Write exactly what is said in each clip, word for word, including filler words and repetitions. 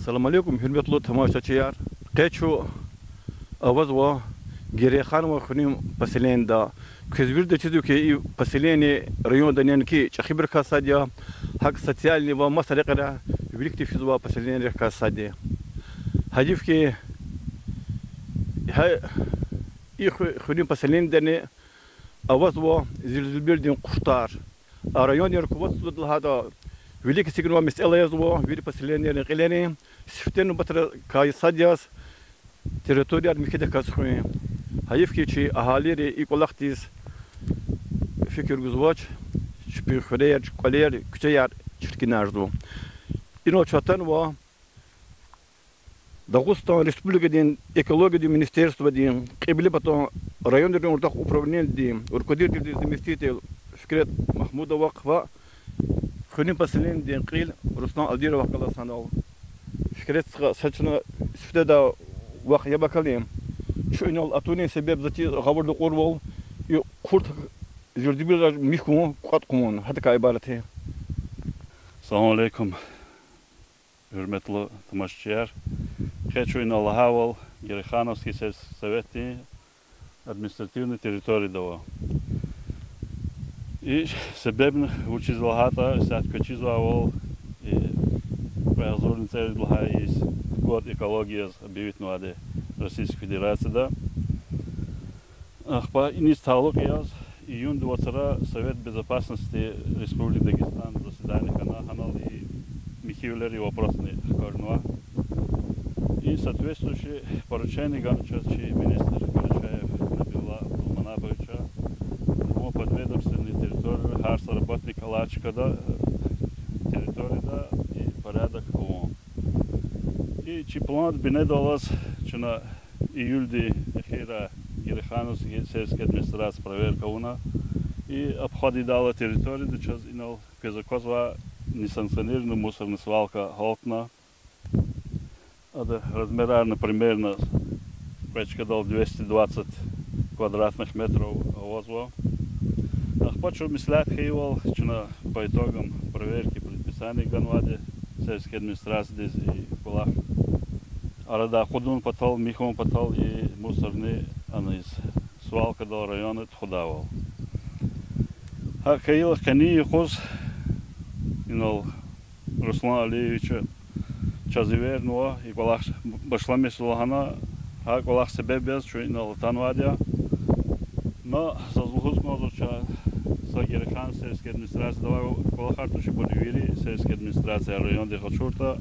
Салам алейкум, гьуьрметлу тамашачияр! Къе чун авазва Герейханован хуьруьн поселениеда. Квез вирида чизва хьи, и поселение районда неинки чӀехибурукай сад я, гьакӀ социальный ва маса рекьера виликди физвай поселениерикай сад я. Гьайиф хьи, гьа и хуь-, хуьруьн поселениедани авазва зирзилбирдин къуртар. А райондин руководстводи лагьайтӀа, вилик эцигнавай месэла язва вири поселениерин кьилерин сифте нубатра кай сад яз территорияр михьидаказ хуьн. Гьайиф хьи, чи агьалийри и кӀвалахдиз фикир гузвач, чпин хуьрер, кӀвалер, куьчеяр чиркинарзава. Инал чун атанва Дагъустан Республикадин экологиядин министерстводин Кьиблепатан районрин уртах управленидин руководителдин заместитель Фикрет Магьмудовахъ ва хуьруьн поселениедин кьил Руслан Алдировахъ галаз санал. Фикрет стха, са чна сифтедай вахъ яб акалин. Чун инал атунин себеб затӀ гъавурда кьурвал, и къурт зирзилбирар михьун, кӀватӀ хъувун, гьадакай ибарат я. Салам алейкум, гьуьрметлу тамашачияр! Къе чун инал лагьайвал Герейхановский сельсоветдин административный территорияда ава. И себебни вучиз лагьайтӀа, исятда квез чизвайвал, и кьве агъзурни цӀерид лагьай йис год экологии яз объявитнавайди Российской Федерацияда. Ахпа иниз талукь яз июнда вацра Совет Безопасности Республики Дагестан заседание хьана, гьанал и михьивилерин вопросни хкажнава. И соответствующий поручение гана чаз чи министр Карачаев Набиулла Абдулманаповича, вун подведомственный территорияда гьар са работник алай чкада, территорияда и порядок авун. И чи план бинедаллаз чна июлдин эхирра Герейхановский сельский администрация проверка авуна. И обход ийидайла территорияда чаз инал квез аквазвай несанкционированный мусорный свалка гьалтна. Ада размерарни примерно кьве чкадал двести двадцать квадратных метров авазва. Ахпа чун меслят хьайивал, чна по итогам проверки предписание ганвайди сельский администрациядиз и кӀвалах арадай акъудун патал, михьун патал и мусорный аниз свалкадал районни тухудайвал. ГьакӀ хьайила къенин юкъуз инал Руслан Алиевич чаз эвернава, и кӀвалах башламишзава лагьана, гьа кӀвалах себеб яз чун инал атанвайди я. Но заз лугьуз кӀанзава чаз, са Герейхан сельский администрацияда авай кӀвалахар туширбур вири сельский администрацияяр райондин къачуртӀа,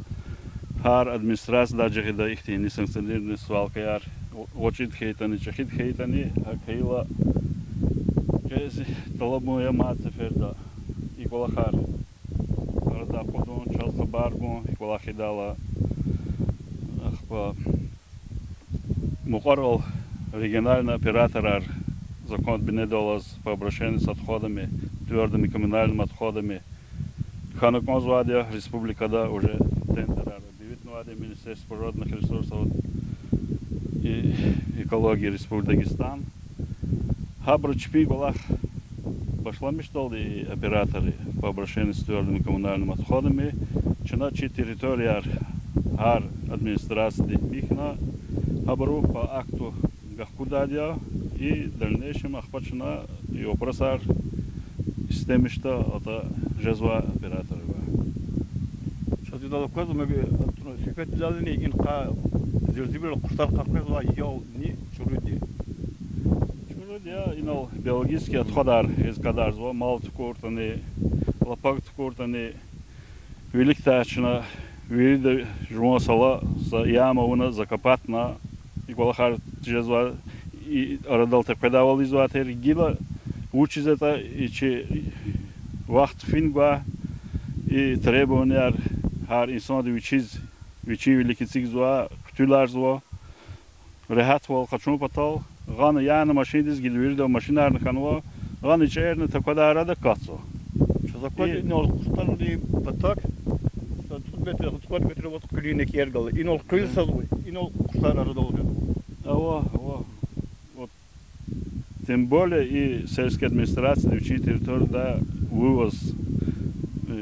гьар администрациядай жагъида ихьтин несанкционированный свалкаяр, гъвечӀиди хьайитӀани, чӀехиди хьайитӀани, гьакӀ хьайила квез тӀалабун я мад сеферда и кӀвалахар арадай акъудун, чаз хабар гун, и кӀвалах ийидайла. Ахпа мукьварал региональный операторар закон бинедаллаз по обращению с отходами, твёрдыми коммунальными отходами хьана кӀанзавайди я республикада, уже тендерар объявитнавайди я Министерство природных ресурсов и экологии Республики Дагестан. Гьабуру чпин кӀвалах башламишдалди и операторы по обращению с твёрдыми коммунальными отходами, чна чи территорияяр гьар администрацияди михьна, гьабуру по акту гахкудайди я, и в дальнейшем ахпа чна и вопросар истемишда атӀа жезвай операторривай. Чаз идалай аквазва, мегер атуна сифетдални инкъа зирзибирал къуртар къакъвезвай ялни чӀуруди я. ЧӀуруди я, инал биологический отходар гъиз кадарзава, мал тукӀуртӀани, лапак тукӀуртӀани, виликдай чна вирида жуван сала са яма авуна, закопатьна, и кӀвалахар тежезва, и арадал текъведайвал ийизвай тир, гила вучиз ятӀа и чи вахт фин гвай, и требованияр гьар инсанди вичиз, вичин вилик эцигзава, кутуьларзава. Регьятвал къачун патал, гъана яна машиндиз, гила вирида машинарни хьанва, гъана чӀерни таквадай арада акатзава. Чаз аквада, инал къуртарни патак са цӀуд метр, цӀикьвед метр аваз къуьлуьн некӀер гала. Инал къуьл сазва, инал къуртар арадал гъизва. Ава, ава. Вот. Тем более и сельская администрация вичин территорияда вывоз, э,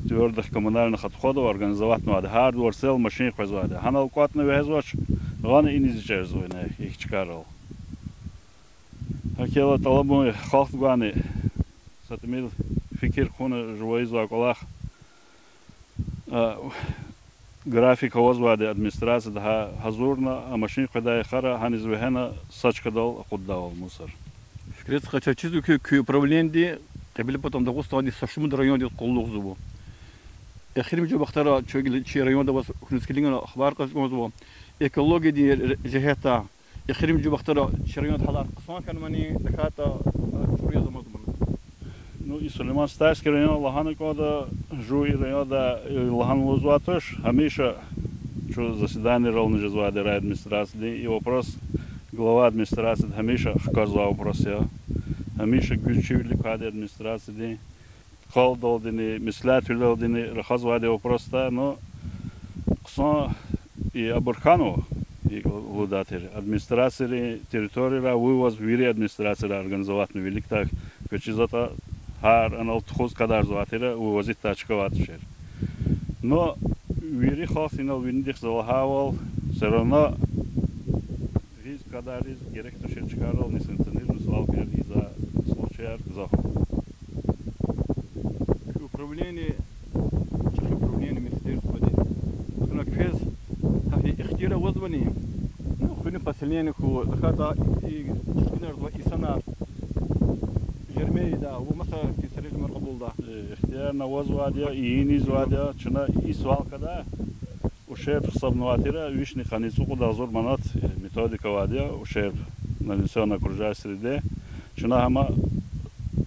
Твердых коммунальных отходов организоватьнавайди, гьарда варцел машин къвезвайди. Гьанал кӀватӀна вегьезвач, гъана иниз ичерзава ина и чкайрал. ГьакӀ хьайила тӀалабун халкьдивайни са тӀимил фикир хъувуна жува ийизвай кӀвалах. А, график авазвайди администрацияда гьа-, гьазурна, а машин къведай йикъара гьаниз вегьена са чкадал акъуддайвал мусор. Фикирдиз хкажда чизва хьи, куь управленияди Кьиблепатан Дагъустандин са шумуд райондиз къуллугъзава. Эхиримжи вахтара чун гила чи районда аваз хьуниз килигна ахбар кьаз кӀанзава. Экологиядин жигьетдай эхиримжи вахтара чи районда гьалар хъсан хьанвани, тахьайтӀа чӀуру яз амазмани? Ну, и Сулейман-Стальский район лагьана кӀанда, жув и районда, э, лагьана лугьузвай туш, гьамиша чун заседаниерални жезвайди райадминистрациядин, и вопрос глава администрацииди гьамиша хкажзавай вопрос я. Гьамиша гуьзчивилик квайди администрациядин, къалдалдини, меслятвилелдини рахазвайди вопросда, ну, хъсан и абур хьанва, и лугьудай тир, администрацийрин территорияра вывоз вири администрацияра организоватьна виликдай, квез чизватӀа, гьар анал тухуз кадарзавай тир, вывозитьдай чка авай тушир. Но вири халкьди инал винидихъ за лагьайвал, всё равно гъиз кадариз герек тушир чкайрал несанкционированный свалкаяр ийизвай случаяр гзаф. Куь управление, чӀехи управление министерстводи, ана квез гьа ихтияр авазвани, ну, хуьруьн поселение хьуй, тахьайтӀа и чкайрал жезвай инсанар жермейда ва маса сережлемар кьабулда? Э, ихтияр авазвайди я, ийизвайди я, чна и свалкада ущерб гьисабнавай тир вишни къанни цӀукьуд агъзур манат, э, методика авайди я, ущерб, нанесённый окружающей среде. Чна гьам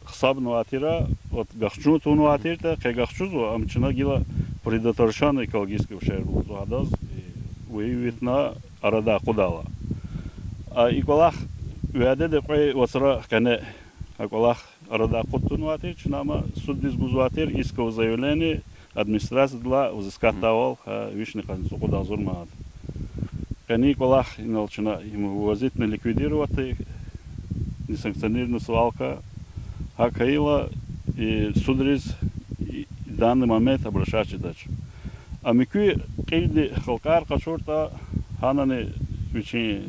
гьисабнавай тир, вот гахчун тавунвай тиртӀа, къе гахчузва, ам чна гила предотвращённый экологический ущерб лугьузва гьадаз, э, выявитьна арадай акъудайла. А и кӀвалах вядеда кьве вацра къене а кӀвалах арадай акъуд тавунвай тир, чна ам суддиз гузвай тир, исковое заявление администрациядилай взыскатьдайвал гьа вишни къанни цӀукьуд агъзур манат. Къенин кӀвалах инал чна им вывозитьна ликвидировать, несанкционированный свалка. ГьакӀ хьайила и судриз и данный момент обращаться жедач. А муькуь кьилди халкьар къачуртӀа, гьанани вичин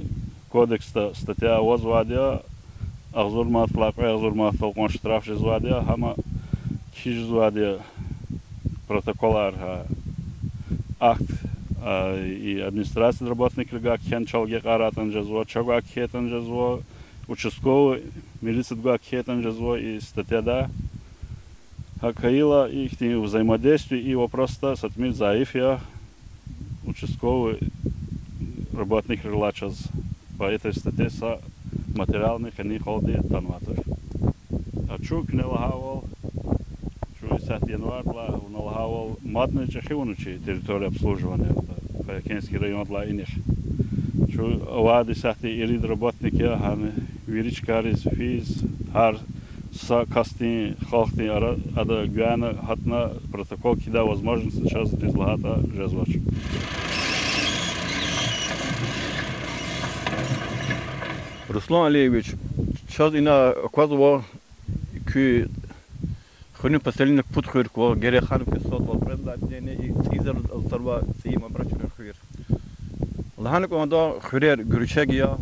кодексда статья авазвайди я, агъзур манатлай кьве агъзур манатдал кьван штраф жезвайди я, гьам кхьиз жезвайди я протоколар, гьа, акт, а, и администрациядин работникрикай кхьена чал гекъарайтӀани жезва, чавай кхьейтӀани жезва, участковый милициядикай кхьейтӀани жезва и статьяда. ГьакӀ хьайила ихьтин взаимодействие и вопросда са тӀимил зайиф я. Участковый работникрилай чаз по этой статье са материални къенин къалди атанвай туш. А чун куьне лагьайвал, чун исятда январдилай вуна лагьайвал мадни чӀехи авуна чи территория обслуживания, Хаякентский райондилай инихъ. Чун авайди исятда ирид работник я, гьана вири чкайриз физ, гьар са касдин, халкьдин ара-, ада гуьгъуьна гьатна протокол кхьидай возможность чаз, дуьз лагьайтӀа, жезвач. Руслан Алиевич, чаз ина аквазва куь хуьруьн поселениедик пуд хуьр ква: Герехановка, Садвал, Кьвед лагьай цӀийи, и цӀийи зарал алцарвай цӀийи Мамрачунин хуьр. Лагьана кӀанда, хуьрер гуьрчег я,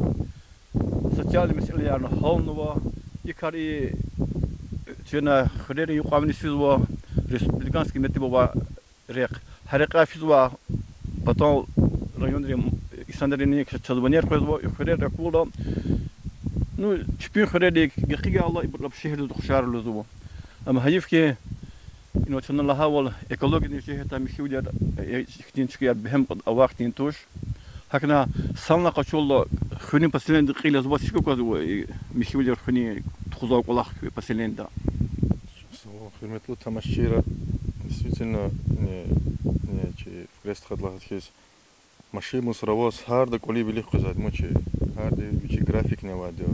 социальный месэлеярни гьялнава, и кар и чна хуьрерин юкьвани физва, республиканский метӀиб авай рехъ. Гьа рекьяй физва, патал районрин инсанрини чаз ванер къвезва, и хуьрер акурла, ну, чпин хуьрерик гекъигайла, ибур лап шегьердиз ухшар лугьузва. Амма гьайиф хьи, инал чна лагьайвал, экологиядин жигьетдай михьивилер, э, ихьтин чкаяр бегьем авай хьтин туш. ГьакӀна санлай къачурла, хуьруьн поселениедин кьил яз ваз чка квазва, э, михьивилер хуьнин тухузвай кӀвалах поселениеда? Гьуьрметлу тамашачийри, действительно, э, э, чи фикир стхадлай хьиз, машин мусоровоз гьарда кӀвалин вилик къвезвайди я чи, гьарда вичин графикни авайди я,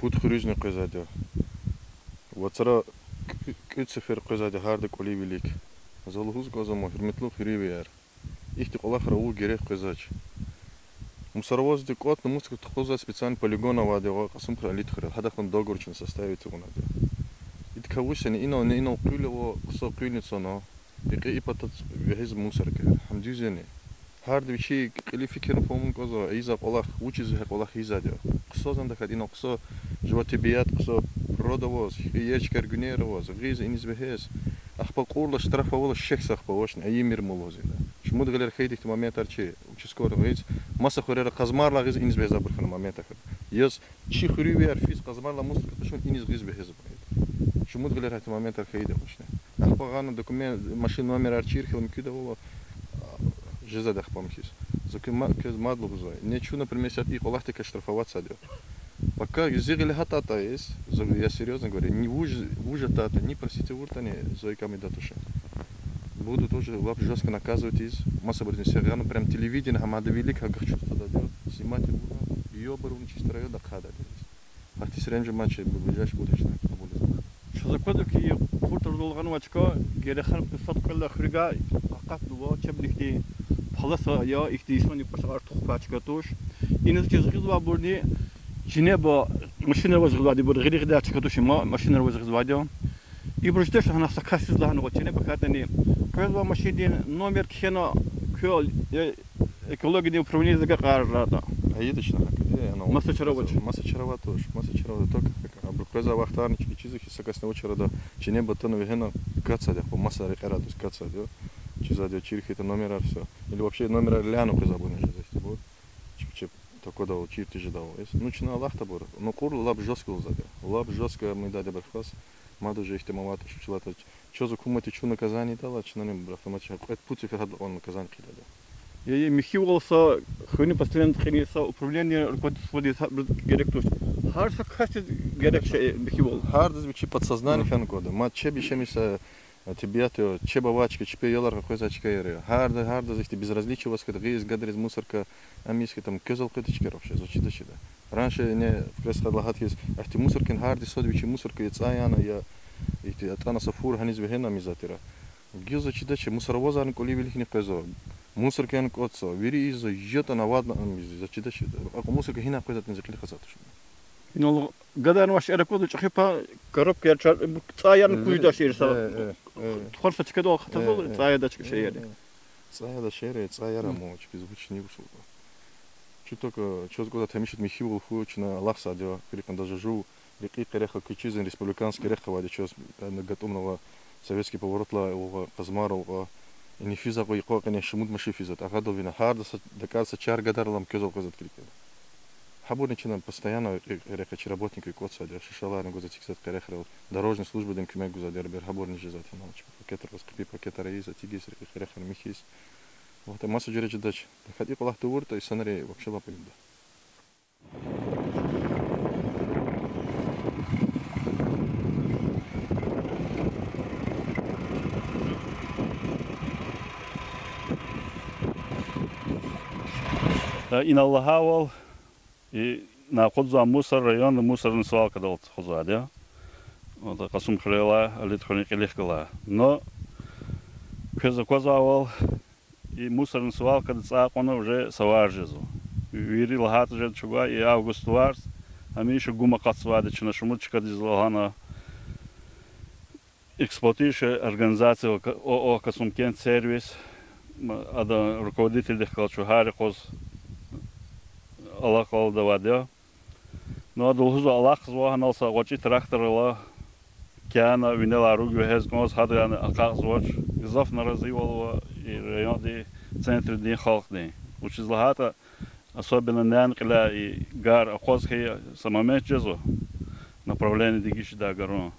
пуд хуьруьзни къвезвайди я. Вацра кӀу-, кӀуьд сефер къвезвайди я гьарда кӀвалин вилик. За лугьуз кӀанзава, гьуьрметлу хуьруьнвияр, ихьтин кӀвалахра авун герек къвезвач. Мусоровозди кӀватӀна, мус тухузвай специальный полигон авайди я Кьасумхуьр, Алидхуьрел, гьадахъ галаз договор чна составить авунвайди я. Кавусани инал, не инал къуьл ава, хъсан къуьлни цана. Икьи ипатац вегьез мусорка. Гьам дуьз яни? Гьарда вичи кьилив фикирна фагьумун кӀанзава, ийизвай кӀвалах, вучиз гьа кӀвалах ийизвайди я. Хъсан зандакат инал хъсан жува тебиат, хъсан природа аваз, хьи, ечкер гуьнер аваз, гъиз иниз вегьез. Ахпа кьурла штраф авайла шехьза ахпа авачни, айимир мулугьуз ида. Шумуд гъилер хьайиди ихьтин моментар чи, участковыйри гъиз, маса хуьрера къазмарла гъиз иниз вегьез абур хьана моментар хьайиди. Яз чи хуьруьнвияр физ къазмарла мусорка къачун иниз гъиз вегьез абур хьайиди. Шумуд гъилер гьахьтин моментар хьайиди авачни. Ахпа гъана документ, машин номерар чир хьайила муькуьда авайла, а, жезвайди ахпа михьиз. За куьн ма-, квез мад лугьузва. Не чун, например, исятда и кӀвалахдикай штрафовать ийизвайди я. Пока зи гъиле гьататӀа из, за, я серьёзно говорю, ни вуж, вуж ататӀа, ни просить авуртӀани, за и кам ийида туш. Буду тоже лап жёстко наказывать ийиз, масабурни сегъана, прям телевидение гьамада вилик гьакӀ чувствовать ийида, снимать авуна, ёбарун чисто районда ахъайдайди я. Гьахьтин серенжем ман чи ближайший будущем кьабулзава. Чаз аквазва хьи, Курталугъ гъанвай чка Герехар къуьсад кьвед лагьай хуьруьгай акъатнава, чебни ихьтин полоса я, ихьтин инсанрин кӀвачи артух квай чка туш. Иниз чиз гъизвайбурни чинеба машинра аваз гъизвайди, ибур гъири гъидай чка туш, ма машинра аваз гъизвайди я. Ибур жедач лагьана са касдиз лагьанва, чинеба хьайитӀани, къвезвай машиндин номер кхьена, квел, э, экологиядин управлениедиз агакьарнатӀа. Ийида чна гьакӀ, э, ана маса чара авач. Маса чара авач туш, маса чара авач, только гьакӀ. Абуру къвезвай вахтарни чпи чизва хьи, са касни авачир ада чинеба атана вегьена катзавайди я, маса рекьерай туш катзавайди я. Чизвайди я, чир хьайитӀа номерар, всё. Или вообще номерар ляна къвезвайбурни жезва ихьтинбур. Чеб-чеб таквадайвал, чир тежедайвал. Ну, чна алахъдайбур, ну, кьурла лап жёстко лугьузвайди я. Лап жёстко муьгьдайди я абурухъ. Мад уже ихьтин аватӀа, чучулата. Чаз гьукуматди чун наказание ийидайла, чна ни братан мача къвед пуд сефер гьадалай кьван наказание хъийидайди я. Я, я, михьивал са хуьруьн поселениедин кьилин са управление руководстводиз гьабуруз герек туш. Гьар са касдиз герек шей михьивал. Гьардаз вичи подсознание хьана кӀанда. Мад чеб ишемиса, э, тебиат я, чеб авай чка, чпи аялар къекъвезвай чкаяр я. Гьарда, гьардаз ихьтин безразличие аваз хьайитӀа, гъиз гадариз мусорка, ам ийиз хьайитӀа, ам квез элкъведа чкаяр вообще, заз чидач ида. Раньше ине фикир хьайила гьат хьиз, ахьтин мусоркани гьарда сад вичин мусорка я цӀай яна, я ихьтин атӀана са фур гьаниз вегьена ам ийизвай тир. Гила заз чидач, мусоровозарни кӀвалин виликни къвезва, мусоркаяр кӀватӀзава, вири ийизва, ятӀани авайдни ам ийизва, заз чидач ида. Акьван мусорка гьинай къвезватӀани за кьилиз хзатуш. Инал гадарнавай шейэр аквазва, чӀехи пай коробкаяр чар, цӀай яна куз жедач шейэр са. Тухвана са чкадал хатазвайла цӀай ядай чка шейэр. ЦӀай ядай шейэр, цӀай яна ам чпиз вучни вуч лугьуда. Чун только чаз кӀанда тамашат михьивал хьуй, чна алахъзавайди я, фикир кьван даже жув рекьин къерехра, квез чизва республиканский рехъ авайди чаз, э, гатӀумнава Советский поворотдилай къазмайрал кьван, и нефиза кьван, и кьван къене шумуд машин физвайди, агъадал вина гьарда са дакӀар са чар гадарла ам квез элкъвезвайди килигна. Гьабурни чна постоянно рекье чи работникри кӀватӀзавайди я, шишаларни гузвайди я, тикзавайди къерехрал, дорожный службадини куьмек гузвайди я, бер гьабурни жезвайди я, пакетар къвез, хъипи пакетар ийиз, атигиз, рекьи къерехра михьиз. Вахта маса жуьре жедач. ТахьайтӀа и кӀвалах тавуртӀа, инсанри вообще лап ийида. Э, инал лагьайвал, и накъудзавай мусор районный мусорный свалкадал тухузвайди я. Ада Кьасумхуьрелай Алидхуьруьн кьилихъ галай. Но квез аквазвайвал, и мусорный свалкада цӀай кьуна уже са варз жезва. Вири лагьайтӀа жеда чавай, и август варз гьамиша гум акъатзавайди я, чна шумуд чкадиз лагьана. Эксплуатирующая организация ООО «Касумкент сервис», м, адан руководительдихъ галаз чун гьар юкъуз алакъа авайди я. Ну, ада лугьузва, алахъзава, гьанал са гъвечӀи трактор ала, кяна винелай руг вегьез кӀанз, гьадани акъатзавач. Гзаф наразивал ава и райондин центрдин халкьдин. Вучиз лагьайтӀа особенно нянкьилай и гар акъваз хьайи са момент жезва, направление дегиш жедай гарун.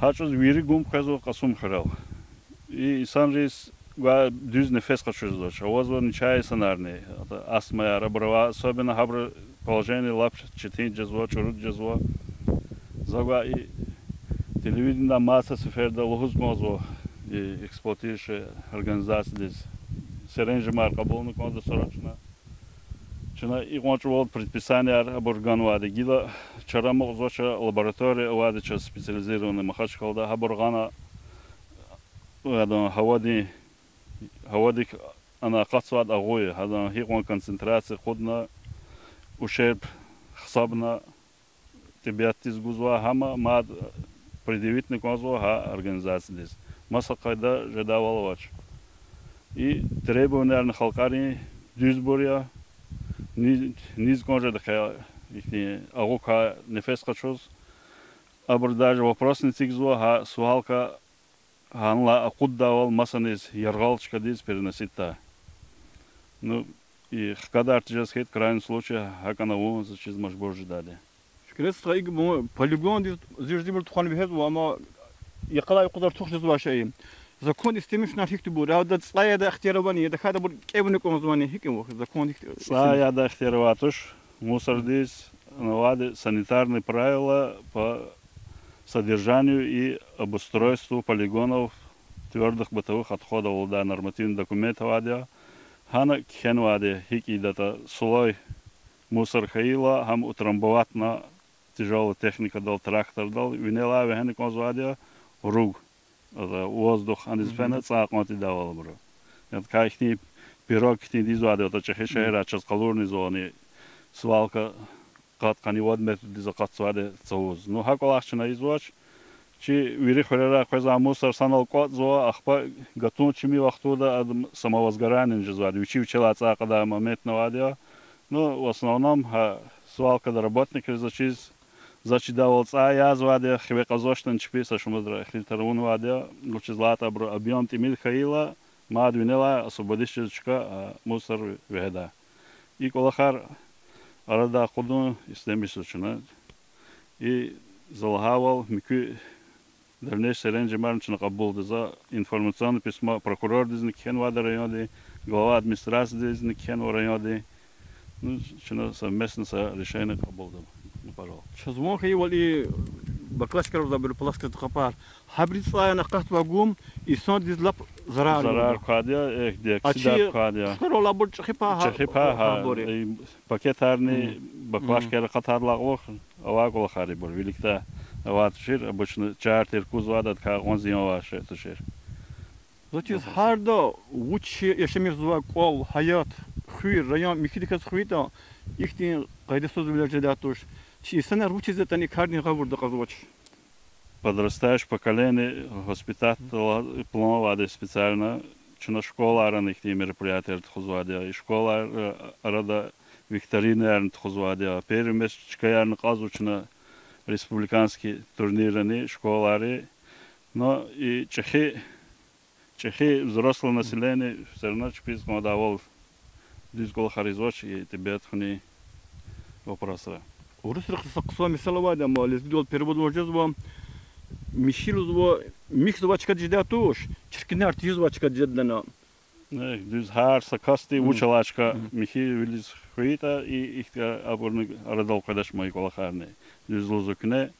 Гьа чӀавуз вири гум къвезва Кьасумхуьрел. И инсанриз гвай дуьз нефес къачузвач. Авазва начагъ инсанарни, астмаяр, абур ава, особенно гьабурун положение лап четин жезва, чӀуру жезва. За гвай и телевидениедай маса сеферда лугьуз кӀанзава и эксплуатирующий организациядиз, серенжемар кьабулна кӀанзава срочно. Чна икьван чӀавалди предписаниеяр абур ганвайди, гила чара амукьзавач, лаборатория авайди чаз специализированный Махачкъалада, гьабур гъана, адан гьавадин, гьавадик ана акъатзавайди агъуй, гьадан гьикьван концентрация акъудна, ущерб гьисабна, тӀебиатдиз гузвай гьама мад предъявитьна кӀанзава гьа организациядиз. Маса къайда жедайвал авач. И требованиярни халкьарин дуьзбур я. Ни-, низ кӀан жеда хьи, ихьтин агъукай нефес къачуз. Абуру даже вопросни эцигзава, гьа свалка гьанлай акъуддайвал масаниз яргъал чкадиз переноситьдай. Ну, и хкадар тежез хьайитӀа, крайний случай, гьакӀан авун заз чиз мажбур жедайди. Фикир це, икӀ бу полигондиз зи жедибуру тухвана вегьезва, амма йикъалай юкъуз тух жезвай шей. Законда истемишунар гьихьтинбур я, ада цӀай ядай ихтияр авани, я тахьайтӀа абур кӀевна кӀанзавани, гьикӀ я вахъ, законда гьихьтин истемиш? ЦӀай ядай ихтияр авай туш, мусордиз, ну, авайди санитарные правила по содержанию и обустройству полигонов твёрдых бытовых отходов лугьудай нормативный документ авайди я. Гьана кхьенвайди я, гьикӀ ийидатӀа сулай мусор хьайила, гьам утрамбоватьна тяжёлая техникадал, трактордал, винелай вегьена кӀанзавайди я руг, воздух, аниз фена цӀай кьван тийидайвал абуру. Ятка ихьтин пирог хьтинди ийизвайди я, ятӀа чӀехи шегьерра чаз къалурна ийизвани, свалка къат къанни вад метрдиз акъатзавайди цавуз. Ну, гьа кӀвалах чна ийизвач. Чи вири хуьрерай къвезвай мусор санал кӀватӀзава, ахпа гатун чими вахтунда ада самовозгоранияни жезвайди я, вичи вичелай цӀай кьадай моментни авайди я. Ну, в основном, гьа свалкада работникриз заз чиз, заз чидайвал цӀай язавайди я, хиве кьазвачтӀани чпи са шумудра эхир тавунвайди я, вучиз лагьайтӀа абуру объём тӀимил хьайила, мад винелай освободить жез чка, а, мусор вегьедай. И кӀвалахар арадай акъудун истемишзава чна. И за лагьайвал, муькуь дальнейший серенжемарни чна кьабулда. За информационное письмо прокурордизни кхьенвайди райондин, глава администрациядизни кхьенва райондин. Ну, чна совместно са решение кьабулда. Ну, пожалуйста. Чаз ван хьайивал, и баклашкаяр авазва, абур пластиковый къапар. Гьабуру цӀай яна акъатзавай гум инсандиз лап зарар, зарар квайди я, эхь, диоксидар квайди я. Хъсанарал абур чӀехи пай, чӀехи пай, гьабур. И пакетарни баклашкаяр акъатайдалай кьулухъ авай кӀвалахар я ибур. Виликдай авай тушир, обычно чар тир кузвайди, адакай кьван зиян авай шей тушир. Заз чиз, гьарда вуч яшамиш жезвай кӀвал, гьаят, хуьр, район михьидаказ хвейитӀа, ихьтин къайдасузвилер жедай туш. Чи инсанар вучиз ятӀани кардин гъавурда акьазвач? Подрастающее поколение воспитать план авайди я специально. Чна школайрани ихьтин мероприятияр тухузвайди я. И школайрин арада викторинаярни тухузвайди я. Первое место чкаярни кьазва чна республиканский турниррани школайри. Но и чӀехи, чӀехи взрослое население всё равно чпиз кӀандайвал дуьз кӀвалахар ийизвач и тӀебиат хуьнин вопросра. Урусрихъ са хъсан месэла авайди, амма лезгидал переводвал жезва, михьи лугьузва, михьзавай чкадиз жедай туш, чиркинар тийизвай чкадиз жеда лагьана. Э, дуьз, гьар са касди вуч алай чка михьивилиз хвейитӀа, и ихьтин абурни арадал къведач ман и кӀвалахарни. Дуьз лугьузва куьне.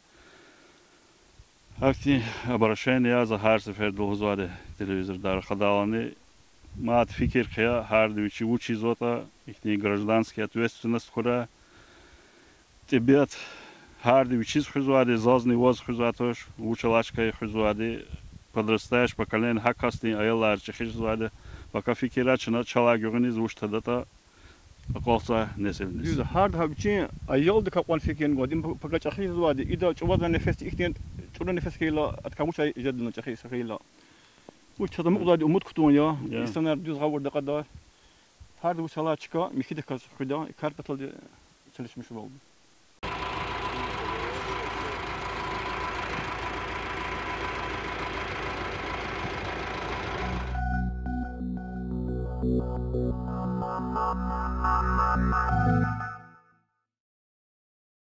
Ахьтин обращение я за гьар сеферда лугьузвайди телевизорда рахадайлани. Мад фикир хъия, гьарда вичи вуч ийизватӀа, ихьтин гражданский ответственность хьурай. ТӀебиат гьарда вичиз хуьзвайди, зазни ваз хуьзвай туш, вуч алай чкаяр хуьзвайди, подрастающее поколение, гьа касдин аялар чӀехи жезвайди, пака фикирай чна чалай гуьгъуьниз вуч тадатӀа акьалтзавай несилдиз. Дуьз, гьарда гьа вичин аялдикай кьван фикирни гваз, им пака чӀехи жезвайди, ида чӀавуз нефес, ихьтин чӀуру нефес хьайила, адакай вуч жеда лагьана, чӀехи са хьайила. Вуч чаз амукьзавайди умуд кутун я, инсанар дуьз гъавурда акьадай. Гьарда вуч алай чка михьидаказ хуьдай, и кар паталди чалишмишвал.